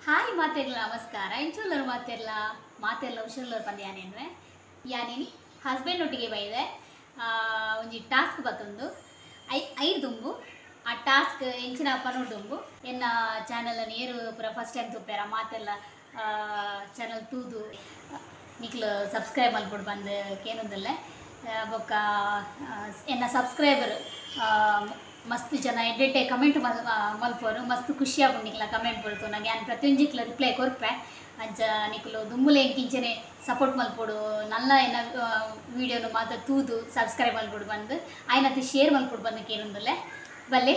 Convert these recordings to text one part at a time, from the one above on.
Hi ಮಾತೆರ್ಲ ನಮಸ್ಕಾರ. ಎಂಚುಲ್ಲರು ಮಾತೆರ್ಲ ಮಾತೆರ್ಲ ಹುಷಾರ್ಲರು ಪಂದ್ ಯಾನೇನ್ವೆ ಯಾನೇನಿ ಹಸ್ಬೆಂಡ್ ಒಟ್ಟಿಗೆ ಬೈದೆ ಒಂಜಿ ಟಾಸ್ಕ್ ಬತ್ತೊಂದು I ಐದು ದುಂಬು ಆ ಟಾಸ್ಕ್ ಎಂಚಿನ ಪನೊಡುಂಬು ಎನ್ನ ಚಾನಲ್ ನೇರು ಪೂರ ಫಸ್ಟ್ ಟೈಮ್ ತುಪ್ಪೇರ ಮಾತೆಲ್ಲ ಚಾನಲ್ ತೂದು ನಿಕ್ಲು ಸಬ್ಸ್ಕ್ರೈಬ್ ಮಲ್ಪೊಡು ಬಂದು ಕೇನೊಂದಲ್ಲ ಬೊಕ್ಕ ಎನ್ನ ಸಬ್ಸ್ಕ್ರೈಬರ್ ಮಸ್ತ್ ಜನ ಎಡ್ಡೆಡ್ಡೆ ಕಮೆಂಟ್ ಮಲ್ಪೋರು ಮಸ್ತ್ ಖುಷಿ ಆಪುಂಡು ನಿಕ್ಲ ಕಮೆಂಟ್ ಬರ್ತೋ ನಂಗೆ ಯಾನ್ ಪ್ರತಿಯೊಂಜಿಕ್ಲ ರಿಪ್ಲೈ ಕೊರ್ಪೆ ಅಂಚ ನಿಕ್ಲು ದುಂಬುಲೆ ಎಂಕಿಂಚನೆ ಸಪೋರ್ಟ್ ಮಲ್ಪೊಡು ನಲ್ಲ ಎನ್ನ ವೀಡಿಯೋನು ಮಾತ್ರ ತೂದು ಸಬ್ಸ್ಕ್ರೈಬ್ ಮಲ್ಪೊಡು ಬಂದು ಆಯ್ನತ್ತು ಶೇರ್ ಮಲ್ಪೊಡು ಬಂದು ಕೇನೊಂದಲ್ಲ ಬಲ್ಲೆ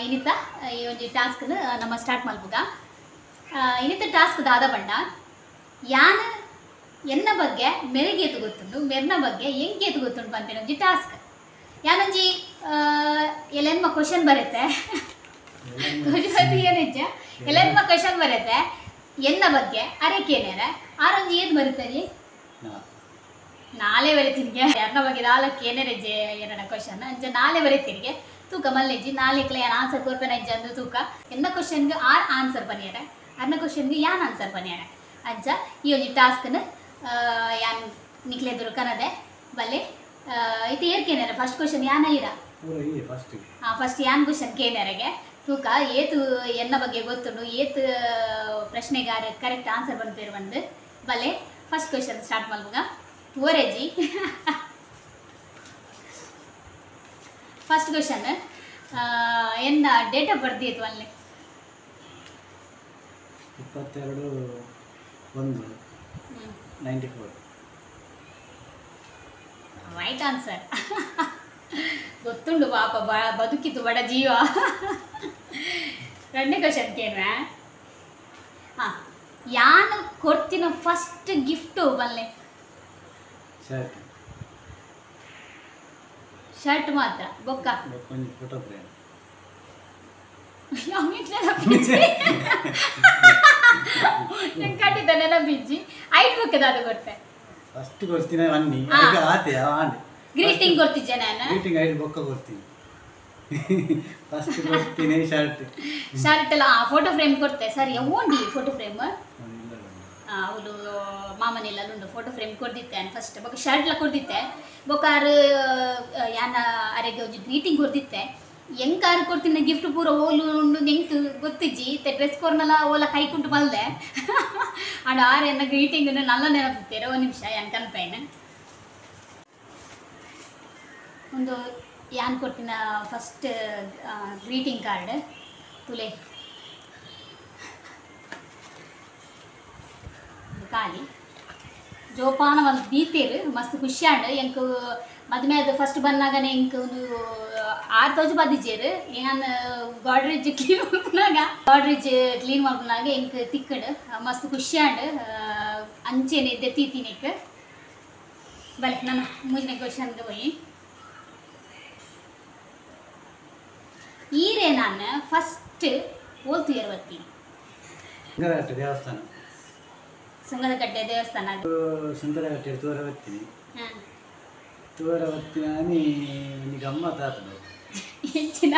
ಇನಿತ ಈ ಒಂಜಿ ಟಾಸ್ಕ್ನ ನಮ್ಮ ಸ್ಟಾರ್ಟ್ ಮಲ್ಪುಗ. ಇನಿತ ಟಾಸ್ಕ್ ದಾದ ಬಂಡ ಯಾನ್ ಎನ್ನ ಬಗ್ಗೆ ಮೆರೆಗೆ ಏತು ಗೊತ್ತುಂಡು ಮೆರ್ನ ಬಗ್ಗೆ ಎಂಕೆ ಏತು ಗೊತ್ತುಂಡು ಪನ್ಪಿನ ಒಂಜಿ ಟಾಸ್ಕ್. ಯಾನೊಂಜಿ ಎಲ್ಲೆನ್ಮ ಕ್ವಶನ್ ಬರುತ್ತೆ ಏನಿಜ್ಜ ಎಲ್ಲೆನ್ಮ ಕ್ವಶನ್ ಬರುತ್ತೆ ಎನ್ನ ಬಗ್ಗೆ ಅರೆಕೇನೇರ ಆರೊಂಜಿ ಏನ್ ಬರುತ್ತೆ ನಾಳೆ ಬರೀತಿನ್ಗೆ ಯಾರನ್ನ ಬಗ್ಗೆ ನಾಲ್ಕು ಏನೇರಜ್ಜೆ ಏನನ್ನ ಕ್ವಶನ್ ಅಂಚ ನಾಳೆ ಬರೀತಿನ್ಗೆ ತೂಕ ಮಲ್ಲೆಜ್ಜಿ ನಾಳೆಕ್ಲ ಯಾನ್ ಆನ್ಸರ್ ಕೊರ್ಪೆನ ಇಜ್ಜ ಅಂದು ತೂಕ ಎನ್ನ ಕ್ವಶನ್ಗೆ ಆರ್ ಆನ್ಸರ್ ಪನ್ಯಾರ ಅರ್ನ ಕ್ವಶನ್ಗೆ ಯಾನ್ ಆನ್ಸರ್ ಪನ್ಯಾರ ಅಂಚ ಈ ಒಂಜಿ ಟಾಸ್ಕ್ನ ಯಾನ್ ನಿಕ್ಲೆದುರು ಕನದೆ ಬಲ್ಲೆ ಇದು ಏರ್ಕೇನಾರ ಫಸ್ಟ್ ಕ್ವಶನ್ ಯಾನ ಇರ ಫಸ್ಟ್ ಯಾನ್ ಕ್ವಶನ್ ಕೇನೇರಗೆ ತೂಕ ಏತು ಎನ್ನ ಬಗ್ಗೆ ಗೊತ್ತುಂಡು ಏತು ಪ್ರಶ್ನೆಗಾರ ಕರೆಕ್ಟ್ ಆನ್ಸರ್ ಬಂದ್ಪೇರು ಬಂದು ಬಲ್ಲೆ ಫಸ್ಟ್ ಕ್ವಶನ್ ಸ್ಟಾರ್ಟ್ ಮಲ್ಪುಗ ತೂವರೆಜಿ. ಫಸ್ಟ್ ಕ್ವಶನ್ ಎನ್ನ ಡೇಟ್ ಆಫ್ ಬರ್ತ್ ಇತ್ತು ಅಲ್ಲಿ 22/1/94. ರೈಟ್ ಆನ್ಸರ್ ಗೊತ್ತುಂಡು ಪಾಪ ಬದುಕಿತ್ತು ಬಡ ಜೀವ. ಎರಡನೇ ಕ್ವಶನ್ ಕೇಳ್ವೆ. ಹಾಂ ಯಾನು ಕೊಡ್ತಿನ ಫಸ್ಟ್ ಗಿಫ್ಟು ಬಲ್ಲೆ ಶರ್ಟ್. ಶರ್ಟ್ ಮಾತ್ರ ಬೊಕ್ಕ ಫೋಟೋ ಫ್ರೇಮ್ ಕಟ್ಟಿದ್ದ ನೆನಪಿಜ್ಜಿ ಐಟ್ ಬೊಕ್ಕದ ಅದು ಕೊಟ್ಟೆ ಫಸ್ಟ್ ಕೊಡ್ತೀನಿ ಅನ್ನಿ ಈಗ ಆತೆ ಆಂಡ್ ಗ್ರೀಟಿಂಗ್ ಕೊಡ್ತಿದ್ದೆ ನಾನು ಗ್ರೀಟಿಂಗ್ ಐಟ್ ಬೊಕ್ಕ ಕೊಡ್ತೀನಿ ಫಸ್ಟ್ ಕೊಡ್ತೀನಿ ಶರ್ಟ್ ಶರ್ಟ್ ಎಲ್ಲ ಫೋಟೋ ಫ್ರೇಮ್ ಕೊಡ್ತೆ ಸರಿ ಓಂಡಿ ಫೋಟೋ ಫ್ರೇಮ್ ಅವಳು ಮಾಮನೆಲ್ಲ ಉಂಡು ಫೋಟೋ ಫ್ರೇಮ್ ಕೊಡ್ದಿತ್ತೆ ಫಸ್ಟ್ ಬೊಕ್ಕ ಶರ್ಟ್ ಎಲ್ಲ ಕೊಡ್ದಿತ್ತೆ ಬೊಕ್ಕಾರು ಯಾನ ಅರೆಗೆ ಒಂಜಿ ಗ್ರೀಟಿಂಗ್ ಕೊಡ್ದಿತ್ತೆ ಎಂಕಾರು ಕೊಡ್ತೀನಿ ಗಿಫ್ಟ್ ಪೂರ ಓಲು ಉಂಡು ಎಂಕ್ ಗೊತ್ತಿಜ್ಜಿ ಇತ್ತೆ ಡ್ರೆಸ್ ಕೊರ್ನಲ್ಲ ಓಲ ಕೈ ಕುಂಟು ಮಲ್ದೆ ಅಂಡ್ ಆರು ಎನ್ನ ಗ್ರೀಟಿಂಗ್ ನಲ್ಲ ನೆನಪುತ್ತೀರ ಒಂದು ನಿಮಿಷ ಯಾನ್ ಕನ್ಪೈನ ಒಂದು ಯಾನ್ ಕೊಡ್ತಿನ ಫಸ್ಟ್ ಗ್ರೀಟಿಂಗ್ ಕಾರ್ಡ್ ತುಲೆ ಖಾಲಿ ಜೋಪಾನ ಒಂದು ದೀತೇರು ಮಸ್ತ್ ಖುಷಿ ಆಂಡ್ ಎಂಕ್ ಮದುವೆ ಅದು ಫಸ್ಟ್ ಬಂದಾಗನೇ ಎಂಕ್ ಒಂದು 6 ತೋಜು ಬದಿಜೇರು ಯಾನ್ ಗಾಡ್ರೇಜ್ ಕ್ಲೀನ್ ಮಲ್ಪುನಾಗ ಗಾಡ್ರೇಜ್ ಕ್ಲೀನ್ ಮಲ್ಪುನಾಗ ಎಂಕ್ ತಿಕ್ಕಡ್ ಮಸ್ತ್ ಖುಷಿ ಆಂಡ್ ಅಂಚೆನೆ ದೆತ್ತೀತಿನಿಕ್ ಬಲೆ ನಾನು ಮೂಜನೇ ಕ್ವಶನ್ಗೆ ಹೋಯಿ. ಈರೇ ನಾನು ಫಸ್ಟ್ ಓಲ್ತು ಬರ್ತೀನಿ ದೇವಸ್ಥಾನ ಸುಂಗದಕಟ್ಟೆ ದೇವಸ್ಥಾನ ಸುಂದರಕಟ್ಟೆ ತೂರ ಬರ್ತೀನಿ ತೂರ ಬರ್ತೀನಿ ಒಂಜಿ ಗಮ್ಮತ್ ಆತದು ಎಂಚಿನ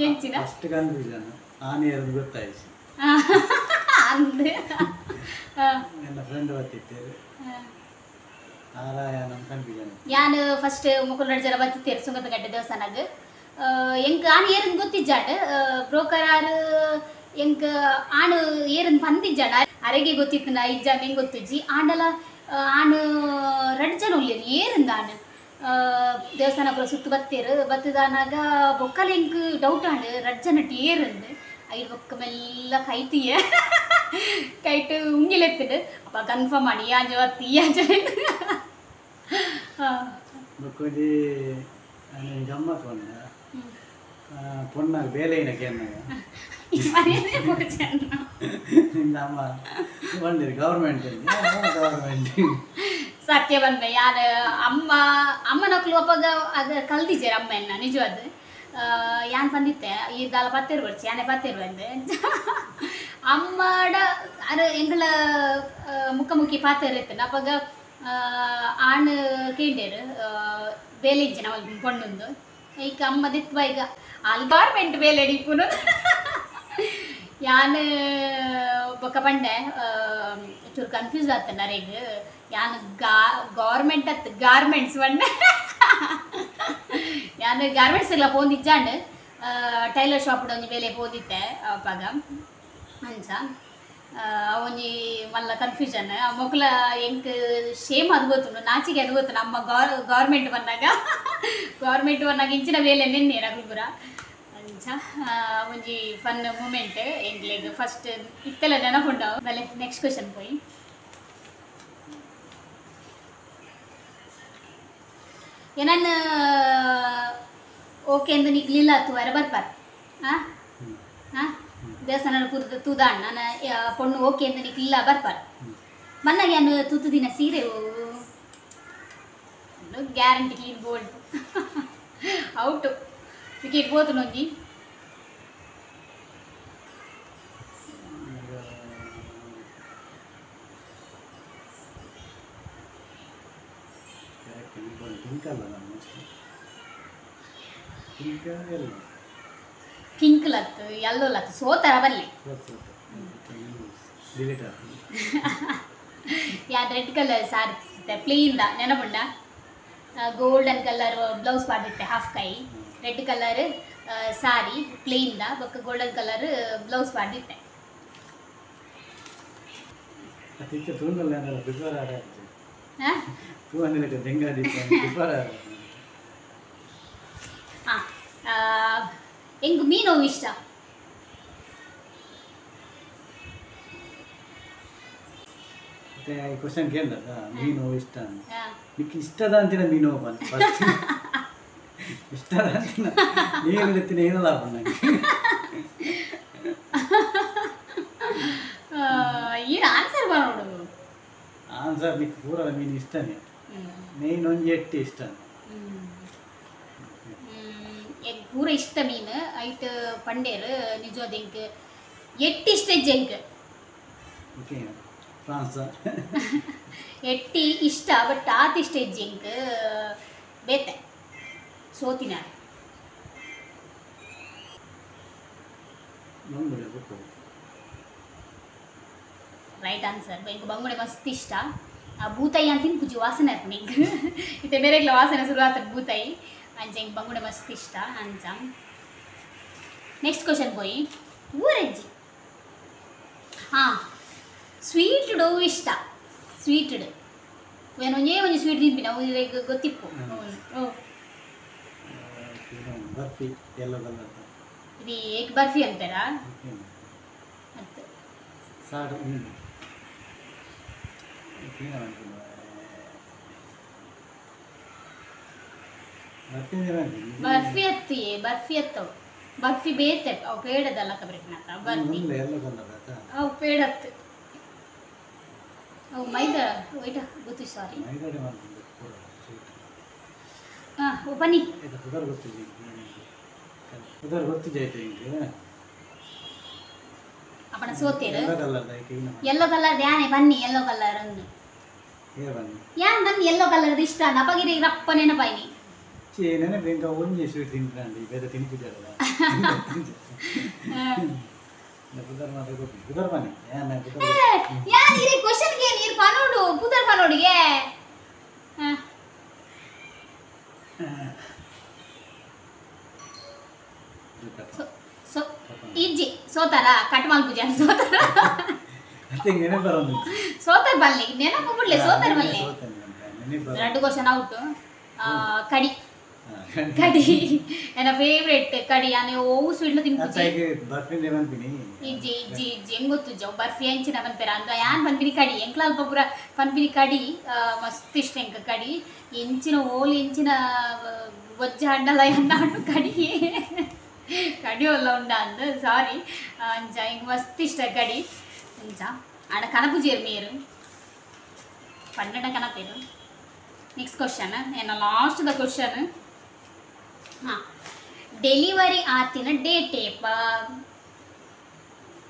ಎಂಚಿನ ಫಸ್ಟ್ ಕನ್ಫ್ಯೂಷನ್ ಆನೆ ಇರೋದು ಗೊತ್ತಾಯ್ತು ಅಂದು ನನ್ನ ಫ್ರೆಂಡ್ ಬರ್ತಿತ್ತೇವೆ ಆರ ನಮ್ಮ ಕನ್ಫ್ಯೂಷನ್ ಯಾನು ಫಸ್ಟ್ ಮುಕುಲ್ ಜನ ಬರ್ತಿತ್ತೇರು ಸುಂಗದಕಟ್ಟೆ ದೇವಸ್ಥಾನಗ್ ಎಂಕ್ ಆನೆ ಏರಂದು ಗೊತ್ತಿಜ್ಜಾಟ ಬ್ರೋಕರ್ ಆರು ಎಂಕ್ ಆಣು ಏರಂದು ಬಂದಿಜ್ಜಾಡ ಅರೆಗೆ ಗೊತ್ತಿತ್ತು ನಾ ಇಜ್ಜಾನ ಹೆಂಗೆ ಗೊತ್ತಿಜ್ಜಿ ಆಂಡಲ ಆಣು ರಡ್ ಜನ ಉಳ್ಳೇರು ಏರಂದು ಆಣು ದೇವಸ್ಥಾನ ಪೂರ ಸುತ್ತು ಬತ್ತೇರು ಬತ್ತದಾನಾಗ ಬೊಕ್ಕಲ ಎಂಕ್ ಡೌಟ್ ಆಂಡು ರಡ್ ಜನ ಏರಂದು ಐದು ಬೊಕ್ಕ ಮೆಲ್ಲ ಕೈತೀಯ ಕೈಟು ಉಂಗಿಲೆತ್ತಿಡು ಅಪ್ಪ ಕನ್ಫರ್ಮ್ ಮಾಡಿ ಯಾಂಜ ಬತ್ತಿ ಯಾಂಜ ಬೊಕ್ಕೊಂಜಿ ಗಮ್ಮತ್ ಪೊಣ್ಣ ಪೊಣ್ಣಾಗ ಬೇಲೆಯಿನ ಕೇನ್ನಾಗ ನಿನ್ನ ಅಮ್ಮ ಬಂದಿರಿ ಗೌರ್ಮೆಂಟ್ ಗೌರ್ಮೆಂಟ್ ಸತ್ಯ ಬಂದೆ ಯಾರು ಅಮ್ಮ ಅಮ್ಮನಕ್ಲು ಅಪ್ಪಾಗ ಅದು ಕಲ್ದಿಜಾರ ಅಮ್ಮ ಎನ್ನ ನಿಜವಾದ ಯಾನ್ ಬಂದಿತ್ತೆ ಈ ದಾಲ ಪತ್ತೇರು ಬರ್ಚಿ ಯಾನೆ ಪತ್ತೇರು ಬಂದೆ ಅಮ್ಮಡ ಅರ ಎಂಗಳ ಮುಖಮುಖಿ ಪಾತೇರು ಇತ್ತು ಅಪ್ಪಾಗ ಆಣ್ ಕೇಂಡೇರು ಬೇಲೆ ನಮ್ಮ ಪೊಣ್ಣೊಂದು ಈಗ ಅಮ್ಮ ದಿತ್ವ ಈಗ ಅಲ್ಲಿ ಗೌರ್ಮೆಂಟ್ ಬೇಲೆ ಇಪ್ಪುನು ಯಾನ್ ಬೊಕ್ಕ ಪಂಡೆ ಚೂರು ಕನ್ಫ್ಯೂಸ್ ಆತ ನರೇಗ್ ಯಾನ್ ಗೌರ್ಮೆಂಟ್ ಅತ್ ಗಾರ್ಮೆಂಟ್ಸ್ ಪಂಡೆ ಯಾನ್ ಗಾರ್ಮೆಂಟ್ಸ್ ಎಲ್ಲ ಪೋಂದಿಜ್ಜಾಂಡ್ ಟೈಲರ್ ಶಾಪ್ ಒಂಜಿ ಬೇಲೆ ಪೋಂದಿತ್ತೆ ಅಪಗ ಅಂಚ ಒಂಜಿ ಮಲ್ಲ ಕನ್ಫ್ಯೂಷನ್ ಮೊಕ್ಲ ಎಂಕ್ ಶೇಮ್ ಅದು ಗೊತ್ತುಂಡು ನಾಚಿಗೆ ಅದು ಗೊತ್ತು ನಮ್ಮ ಗೌರ್ಮೆಂಟ್ ಬಂದಾಗ ಗೌರ್ಮೆಂಟ್ ಬಂದಾಗ ಇಂಚಿನ ಬೇಲೆ ನಿನ್ನೆ ರಘುಪುರ ಅಂಚ ಒಂಜಿ ಫನ್ ಮೂಮೆಂಟ್ ಎಂಕ್ಲೆಗ್ ಫಸ್ಟ್ ಇತ್ತೆಲ್ಲ ನೆನಪುಂಡವು ಬಲೆ ನೆಕ್ಸ್ಟ್ ಕ್ವಶನ್ ಪೋಯಿ ಏನನ್ನ ಓಕೆ ಅಂದು ನಿಕ್ಲಿಲ್ಲ ತೂವರೆ ಬರ್ಪಾರ್ ಹಾಂ ಹಾಂ ದೇವಸ್ಥಾನ ಪೂರ್ತಿ ತೂದಾಣ್ಣ ನಾನು ಪೊಣ್ಣು ಓಕೆ ಅಂದು ನಿಕ್ಲಿಲ್ಲ ಬರ್ಪಾರ್ ಮನ್ನಾಗ ಏನು ತೂತು ದಿನ ಸೀರೆ guarantee clean bowled out wicket ಪೋತು ನೊಂಜಿ ಪಿಂಕ್ ಲತ್ತು ಯೆಲ್ಲೋ ಲತ್ತು ಸೋತರ ಬನ್ನಿ ಯಾ ರೆಡ್ ಕಲರ್ ಸಾರಿ ಪ್ಲೇನ್ ನೆನಪುಂಡ ಗೋಲ್ಡನ್ ಕಲರ್ ಬ್ಲೌಸ್ ಪಾಡಿತ್ತೆ ಹಾಫ್ ಕೈ ರೆಡ್ ಕಲರ್ ಸಾರಿ ಪ್ಲೇನ್ ಬೊಕ್ಕ ಗೋಲ್ಡನ್ ಕಲರ್ ಬ್ಲೌಸ್ ಪಾಡಿತ್ತೆ ಎಂಗ್ ಮೀನು ಇಷ್ಟ ಕ್ವಶನ್ ಕೇಳಿದ ಮೀನು ಇಷ್ಟ ನಿಕ್ಕೆ ಇಷ್ಟದ ಅಂತಿನ ಮೀನು ಬಂತು ಫಸ್ಟ್ ಇಷ್ಟದ ಅಂತಿನ ನೀರು ಎತ್ತಿನ ಏನಲ್ಲ ನಂಗೆ ಏನು ಆನ್ಸರ್ ಬರೋಡು ಆನ್ಸರ್ ನಿಕ್ಕೆ ಪೂರ ಮೀನು ಇಷ್ಟನೇ ಮೇನ್ ಒಂಜಿ ಎಟ್ಟಿ ಇಷ್ಟ ಎಂಕ್ ಪೂರ ಇಷ್ಟ ಮೀನು ಐಟ್ ಪಂಡೇರು ನಿಜವಾದ ಎಂಕ್ ಎಟ್ಟಿ ಇಷ್ಟ ಎಂಕ್ ಓಕೆ ಫ್ರಾನ್ಸ್ ಎಟ್ಟಿ ಇಷ್ಟ ಬಟ್ ಆತ ಇಷ್ಟ ಇಜ್ಜಿ ಎಂಕ್ ಬೇತೆ ಸೋತಿನ ರೈಟ್ ಆನ್ಸರ್ ಎಂಕ್ ಬಂಗುಡೆ ಮಸ್ತ್ ಇಷ್ಟ ಆ ಬೂತಾಯಿ ಅಂತ ತಿನ್ಪುಜಿ ವಾಸನೆ ಆಯ್ತು ಎಂಕ್ ಇತ್ತೆ ಬೇರೆಗ್ಲ ವಾಸನೆ ಶುರು ಆತದ ಬೂತಾಯಿ ಅಂಚ ಎಂಕ್ ಬಂಗುಡೆ ಮಸ್ತ್ ಇಷ್ಟ ಅಂಚ ನೆಕ್ಸ್ಟ್ ಕ್ವಶನ್ ಪೋಯಿ ಊರಜ್ಜಿ ಹಾಂ ಸ್ವೀಟ್ do ಇಷ್ಟ ಸ್ವೀಟ್ ಏನು ಒಂಜೇ ಒಂಜಿ ಸ್ವೀಟ್ ತಿನ್ಪಿನ ಗೊತ್ತಿಪ್ಪು ಬರ್ಫಿ ಯೆಲ್ಲೋ ಕಲರ್ ಇದು ಏಕ್ ಬರ್ಫಿ ಅಂತಾರಾ ಅತ್ತೆ ಸಾಡು ಬರ್ಫಿ ಅತ್ತಿ ಬರ್ಫಿ ಅತ್ತವು ಬರ್ಫಿ ಬೇತೆ ಅವು ಪೇಡದಲ್ಲ ಕಬ್ರಿಕ್ನಾತ ಬರ್ಫಿ ಯೆಲ್ಲೋ ಕಲರ್ ಅವು ಪೇಡತ್ತು ಅವು ಮೈದಾ ವೈಟ ಗೊತ್ತು ಸಾರಿ ಹಾಂ ಬನ್ನಿ ಅಪ್ಪಣ ಸೋತೇರು ಯೆಲ್ಲೋ ಕಲರ್ ಯಾನೆ ಬನ್ನಿ ಯೆಲ್ಲೋ ಕಲರ್ ಅಂದು ಯಾನ್ ಬನ್ನಿ ಯೆಲ್ಲೋ ಕಲರ್ ಇಷ್ಟ ಅಪಗಿರಿ ರಪ್ಪ ನೆನಪಾಯ್ನಿ ಒಂಜಿ ಸ್ವೀಟ್ ತಿನ್ಪಿ ಬೇರೆ ತಿನ್ಪಿದ್ದಾರಲ್ಲ ಯಾನ್ ಇರೆ ಕ್ವಶನ್ ಗೆ ನೀರ್ ಪನೋಡು ಪುದರ್ ಪನೋಡಿಗೆ ಸೊ ಇಜ್ಜಿ ಸೋತಾರ ಕಟ್ ಮಲ್ಪುಜಿ ಸೋತಾರ ಸೋತಾರ ಬಲ್ಲೆ ನೆನಪು ಬಿಡ್ಲೆ ಸೋತಾರ ಬಲ್ಲೆ ಎರಡು ಕ್ವಶನ್ ಔಟ್ ಕಡಿ ಕಡಿ ನನ್ನ ಫೇವ್ರೆಟ್ ಕಡಿ ಯಾನೆ ಓವು ಸ್ವೀಟ್ಲ ತಿನ್ಪುಜಿ ಇಜ್ಜಿ ಇಜ್ಜಿ ಇಜ್ಜಿ ಹೆಂಗ್ ಗೊತ್ತು ಬರ್ಫಿ ಅಂಚಿನ ಪನ್ಪೆರ ಅಂದ ಯಾನ್ ಪನ್ಪಿನಿ ಕಡಿ ಎಂಕ್ಲ ಅಲ್ಪ ಪೂರ ಪನ್ಪಿನಿ ಕಡಿ ಮಸ್ತ್ ಇಷ್ಟ ಎಂಕ ಕಡಿ ಎಂಚಿನ ಓಲು ಎಂಚಿನ ಬೊಜ್ಜ ಹಣ್ಣಲ್ಲ ಎನ್ನ ಹಣ್ಣು ಕಡಿ ಕಡಿ ಒಲ್ಲ ಉಂಡ ಅಂದ ಸಾರಿ ಅಂಚ ಹಿಂಗೆ ಮಸ್ತ್ ಇಷ್ಟ ಕಡಿ ಅಂಚ ಆಡ ಕನಪುಜೇರು ಮೇರು ಪನ್ನಡ ಕನಪೇರು ನೆಕ್ಸ್ಟ್ ಕ್ವಶನ್ ಏನ ಲಾಸ್ಟ್ the question ಹಾಂ ಡೆಲಿವರಿ ಆತಿನ ಡೇಟ್ ಏಪ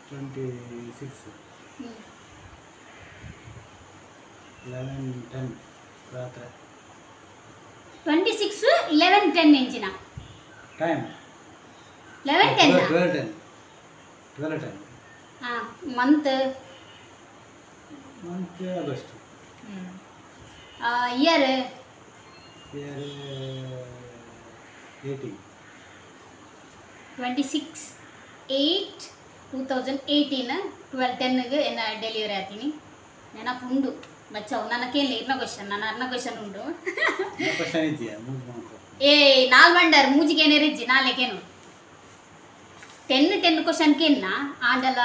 26 11:10 ರಾತ್ರಿ 26 11:10 ಇಂಚಿನ time 11:10 12:10 12:10 Month month August year year 18 26 8 2018 12:10 ಗೆ ಎನ್ನ ಡೆಲಿವರಿ ಆತೀನಿ ನೆನಪು ಉಂಡು ಬಚ್ಚಾವು ನನ್ನ ಕೇಳಿ ಇರ್ನ ಕ್ವಶನ್ ನನ್ನ ಅರ್ನ ಕ್ವಶನ್ ಉಂಡು ಕ್ವಶನ್ ಇದೆಯಾ ಮೂಜಿ ಮಾತ್ರ ಏ ನಾಲ್ ಬಂಡರ್ ಮೂಜಿಗೇನೆ ರಿಜ್ಜಿ ನಾಲ್ಕೇನು 10 10 ಕ್ವಶನ್ ಕೇನ್ನ ಆಂಡಲ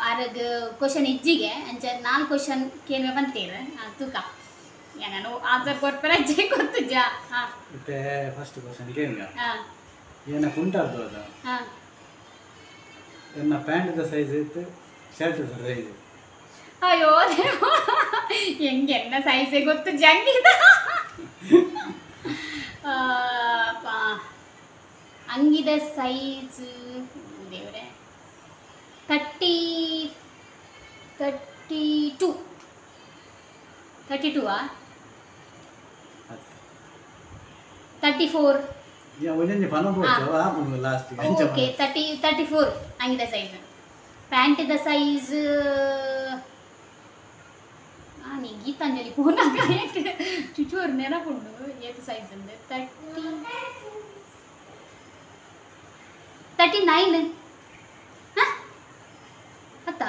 ಆರಗ್ ಕ್ವಶನ್ ಇಜ್ಜಿಗೆ ಅಂಚ ನಾಲ್ಕು ಕ್ವಶನ್ ಕೇನ್ವೆ ಬಂತೀರ ತೂಕ ನಾನು ಆನ್ಸರ್ ಕೊಡ್ಪರ ಅಜ್ಜಿ ಗೊತ್ತುಜ್ಜ ಹಾಂ ಮತ್ತೆ ಫಸ್ಟ್ ಕ್ವಶನ್ ಕೇಂಗ ಹಾಂ ಏನ ಕುಂಟಾರ್ದು ಅದ ಹಾಂ ಎನ್ನ ಪ್ಯಾಂಟ್ದ ಸೈಜ್ ಇತ್ತು ಶರ್ಟ್ ಸೈಜ್ ಅಯ್ಯೋ ಹೆಂಗೆ ಎನ್ನ ಸೈಜೇ ಗೊತ್ತು ಜಂಗಿದ ಅಂಗಿದ ಸೈಜ್ ದೇವ್ರೆ 32 32 34 ಒಂದೊಂದು ಪನ ಲಾಸ್ಟ್ ಓಕೆ 34 ಅಂಗಿದ ಸೈಜ್ ಪ್ಯಾಂಟ್ದ ಸೈಜ್ ನೀ ಗೀತಾಂಜಲಿ ಪೋನಾಗ ಚುಚೂರು ನೆನಪುಂಡು ಏತು ಸೈಜ್ ಅಂದ್ರೆ 39 ಅತ್ತ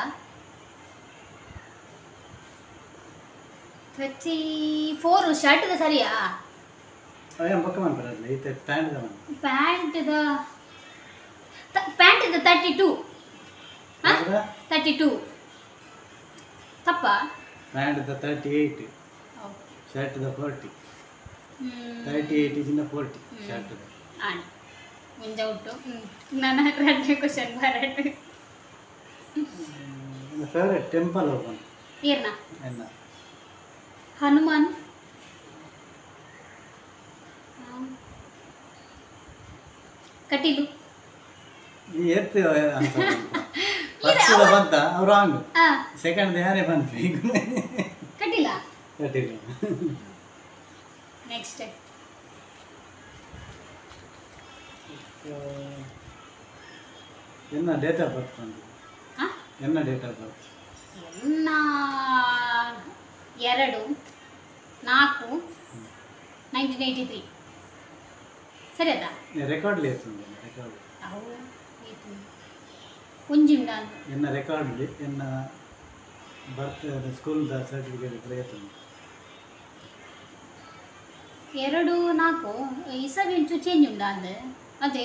34 ಶರ್ಟ್ದ ಸರಿಯಾ ಪ್ಯಾಂಟ್ದ ಪ್ಯಾಂಟ್ದ 32 32 ತಪ್ಪ ಪ್ಯಾಂಟ್ದ 38 ಶರ್ಟ್ದ 40 38 ಇಜಿನ 40 ಶರ್ಟ್ದ ಆಣ್ ಮುಂಜ ಉಂಟು ನನ್ನ ಎರಡನೇ ಕ್ವಶನ್ ಬರಟ್ ಫೇವರೇಟ್ ಟೆಂಪಲ್ ಓಪನ್ ಏರ್ನ ಎನ್ನ ಹನುಮಾನ್ ಕಟೀಲು ಈ ಎತ್ತು ಆನ್ಸರ್ ಫಸ್ಟ್ ಬಂತ ರಾಂಗ್ ಸೆಕೆಂಡ್ ಯಾರೇ ಬಂತು ಕಟೀಲ ಕಟೀಲು ನೆಕ್ಸ್ಟ್ ಎನ್ನ ಡೇಟ್ ಆಫ್ ಬರ್ತ್ ಬಂತು ಎನ್ನ ಡೇಟ್ ಆಫ್ ಬರ್ತ್ ಎನ್ನ 2 4 1983 ಸರಿ ಅದ ರೆಕಾರ್ಡ್ ಲೇತುಂಡು ರೆಕಾರ್ಡ್ ಅವು ಒಂಜಿ ಉಂಡ ಎನ್ನ ರೆಕಾರ್ಡ್ ಎನ್ನ ಬರ್ತ್ ಸ್ಕೂಲ್ the certificate ಲೇತುಂಡು 2 4 ಇಸವಿ ಒಂಚೂರು ಚೇಂಜ್ ಉಂಡ ಅಂದ್ ಅದೇ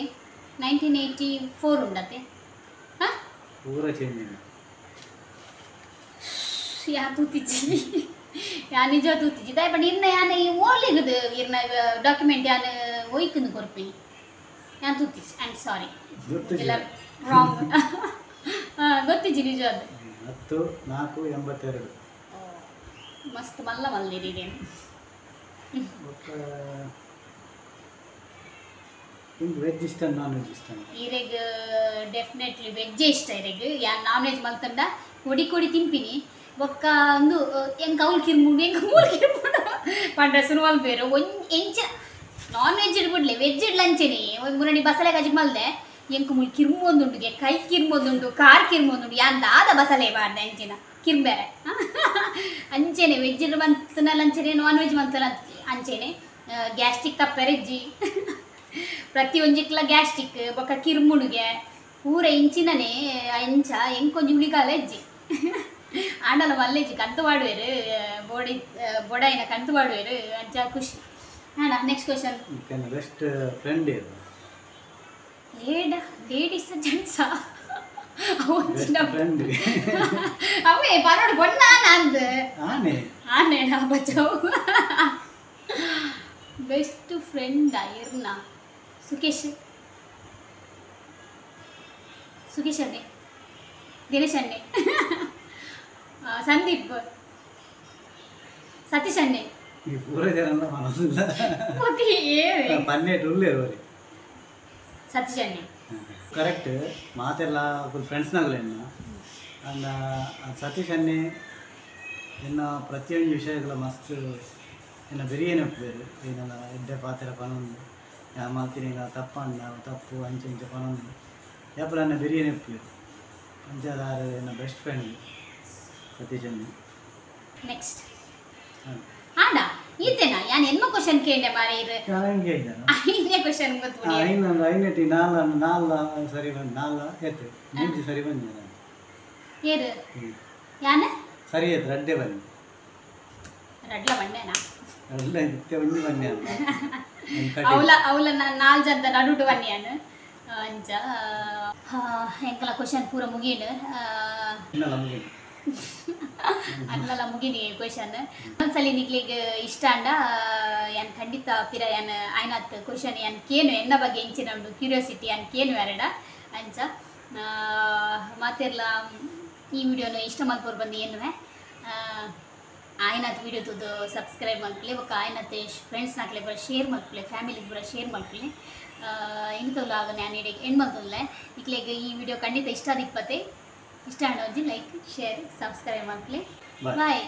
1984 ಉಂಡತೆ ಹಾಂ ಪೂರ ಚೇಂಜ್ ಉಂಡು ಯಾ ತೂತಿಜ್ಜಿ ಯಾ ನಿಜ ತೂತಿಜ್ಜಿ ದಾಯ ಪಂಡ ಇರ್ನ ಯಾನ್ ಓಲಿಗದು ಇರ್ನ ಡಾಕ್ಯುಮೆಂಟ್ ಯಾನ್ ಒಯ್ಕಂದು ಕೊರ್ಪಿ ಯಾನ್ ತೂತಿಜ್ಜಿ I am sorry ಎಲ್ಲ ರಾಂಗ್ ಗೊತ್ತಿಜ್ಜಿ ನಿಜ ಅದು 10 4 82 ಮಸ್ತ್ ಮಲ್ಲ ಮಲ್ಲಿರಿದೇನು ನಿಮ್ಗೆ ವೆಜ್ ಇಷ್ಟ ನಾನ್ ವೆಜ್ ಇಷ್ಟ ಇರೆಗ್ ಡೆಫಿನೆಟ್ಲಿ ವೆಜ್ಜೇ ಇಷ್ಟ ಇರೆಗ್ ಯಾನ್ ನಾನ್ ವೆಜ್ ಮಲ್ತಂಡ ಕೊಡಿ ಕೊಡಿ ತಿನ್ಪಿನಿ ಬೊಕ್ಕ ಒಂದು ಎಂಕ್ ಅವ್ಲು ಕಿರ್ಮುಂಡು ಎಂಕ್ ಮೂಲು ಕಿರ್ಮುಂಡು ಪಂಡ ಸುರುವಲ್ ಬೇರು ಒಂಜಿ ಎಂಚ ನಾನ್ ವೆಜ್ ಇಡ್ಬಿಡ್ಲೆ ವೆಜ್ ಇಡ್ಲಂಚೆನೆ ಒಂದು ಮುರಣಿ ಬಸಳೆ ಗಜಿ ಮಲ್ದೆ ಎಂಕ್ ಮೂಲು ಕಿರ್ಮೊಂದುಂಡುಗೆ ಕೈ ಕಿರ್ಮೊಂದುಂಡು ಕಾರ್ ಕಿರ್ಮೊಂದುಂಡು ಯಾನ್ ದಾದ ಬಸಳೆ ಬಾರ್ದೆ ಅಂಚಿನ ಕಿರ್ಬೇರೆ ಅಂಚೆನೆ ವೆಜ್ ಮಂತನಲ್ಲ ಅಂಚೆನೆ ನಾನ್ ವೆಜ್ ಮಂತನ ಅಂಚೆನೆ ಗ್ಯಾಸ್ಟ್ರಿಕ್ ತಪ್ಪೆರೆಜ್ಜಿ ಪ್ರತಿಯೊಂಜಿಕ್ಲ ಗ್ಯಾಸ್ಟ್ರಿಕ್ ಬೊಕ್ಕ ಕಿರ್ಮುಡುಗೆ ಪೂರ ಇಂಚಿನನೆ ಅಂಚ ಎಂಕೊಂಜಿ ಉಳಿಗಾಲ ಹೆಜ್ಜಿ ಆಂಡಲ ಮಲ್ಲೆಜ್ಜಿ ಕಂತು ಮಾಡುವೆರು ಬೋಡಿ ಬೊಡಾಯಿನ ಕಂತು ಮಾಡುವೆರು ಅಂಚ ಖುಷಿ ಅಣ್ಣ ನೆಕ್ಸ್ಟ್ ಕ್ವಶನ್ ಬೆಸ್ಟ್ ಫ್ರೆಂಡ್ ಇದು ಲೇಡ ಲೇಡೀಸ್ ಜೆಂಟ್ಸಾ ಫ್ರೆಂಡ್ ಅವೇ ಪರೋಡು ಬೊಣ್ಣ ನಂದು ಆನೆ ಆನೆ ಬಚಾವ್ ಬೆಸ್ಟ್ ಫ್ರೆಂಡ್ ಇರ್ನ ಸುಖೇಶ್ ಸುಖೇಶ್ ಅನ್ನೆ ದಿನೇಶ್ ಅನ್ನೆ ಸಂದೀಪ್ ಸತೀಶ್ ಅನ್ನೆ ಈ ಪೂರ ಜನ ಮನಸ್ಸಿಲ್ಲ ಮತ್ತೆ ಪನ್ನೆಟ್ ಉಳ್ಳೇರು ಸತೀಶ್ ಅನ್ನೆ ಕರೆಕ್ಟ್ ಮಾತೆಲ್ಲ ಫುಲ್ ಫ್ರೆಂಡ್ಸ್ನಾಗಲೇನು ಅಂಡ್ ಸತೀಶ್ ಅನ್ನೆ ಎನ್ನ ಪ್ರತಿಯೊಂದು ವಿಷಯಗಳ ಮಸ್ತ್ ಎನ್ನ ಬೆರಿಯೇನೆ ಒಪ್ಪುವೆರು ಏನೆಲ್ಲ ಎಡ್ಡೆ ಪಾತ್ರ ಪನೊಂದು ಯಾ ಮಲ್ತಿನ ತಪ್ಪಣ್ಣ ತಪ್ಪು ಅಂಚೆ ಇಂಚೆ ಪನೊಂದು ಯಾಪಲ ಎನ್ನ ಬೆರಿಯೇನೆ ಒಪ್ಪುವೆರು ಅಂಚಾದ ಎನ್ನ ಬೆಸ್ಟ್ ಫ್ರೆಂಡ್ ಸತೀಶ್ ಅಣ್ಣ. ನೆಕ್ಸ್ಟ್ ಆಂಡ ಈತೆನಾ ಯಾನ್ ಎನ್ಮ ಕ್ವಶನ್ ಕೇಂಡೆ ಮಾರೆ ಇರು ಐನೇ ಕ್ವಶನ್ ಗೊತ್ತು ಐನ ಐನೆಟಿ ನಾಲ್ ನಾಲ್ ಸರಿ ಬಂದು ನಾಲ್ ಏತು ಮೂಜಿ ಸರಿ ಬಂದು ಏರು ಯಾನ ಸರಿ ಆಯ್ತು ರಡ್ಡೆ ಬನ್ನಿ ರಡ್ಲ ಬಂಡೆನಾ ರಡ್ಲ ಇತ್ತೆ ಒಂಜಿ ಬನ್ನಿ ಅವಲ ಅವಲ ನಾಲ್ ಜನದ ನಡುಟು ಬನ್ನಿ ಯಾನು ಅಂಚ ಎಂಕಲ ಕ್ವಶನ್ ಪೂರ ಮುಗಿಂಡು ಮುಗಿಂಡು ಅಲ್ಲಲ್ಲ ಮುಗಿನಿ ಕ್ವಶನ್ ಒಂದ್ಸಲಿ ನಿಕ್ಲಿಗ್ ಇಷ್ಟ ಅಂಡ ಯಾನ್ ಖಂಡಿತ ಪಿರ ಯಾನ್ ಆಯ್ನಾತ್ ಕ್ವಶನ್ ಯಾನ್ ಕೇನು ಎನ್ನ ಬಗ್ಗೆ ಎಂಚಿನ ಉಂಡು ಕ್ಯೂರಿಯಾಸಿಟಿ ಯಾನ್ ಕೇನು ಯಾರಡ ಅಂಚ ಮಾತೆರ್ಲ ಈ ವಿಡಿಯೋನು ಇಷ್ಟ ಮಲ್ಪೋರು ಬಂದು ಏನುವೆ ಆಯ್ನಾತ್ ವಿಡಿಯೋ ತೂದು ಸಬ್ಸ್ಕ್ರೈಬ್ ಮಲ್ಪಲೆ ಬೊಕ್ಕ ಆಯ್ನಾತ್ ಫ್ರೆಂಡ್ಸ್ ನಾಕ್ಲೆ ಪೂರ ಶೇರ್ ಮಲ್ಪಲೆ ಫ್ಯಾಮಿಲಿಗೆ ಪೂರ ಶೇರ್ ಮಲ್ಪಲೆ ಇಂತಲ್ಲ ಆಗ ನಾನು ಇಡೀ ಎಂಡ್ ಮಲ್ತೊಂದ್ಲೆ ನಿಕ್ಲೆಗ್ ಈ ವಿಡಿಯೋ ಖಂಡಿತ ಇಷ್ಟ ಆದಿಪ್ಪತ್ತೆ ಇಷ್ಟ ಆಂಡ ಒಂಜಿ ಲೈಕ್ ಶೇರ್ ಸಬ್ಸ್ಕ್ರೈಬ್ ಮಲ್ಪಲೆ. ಬಾಯ್.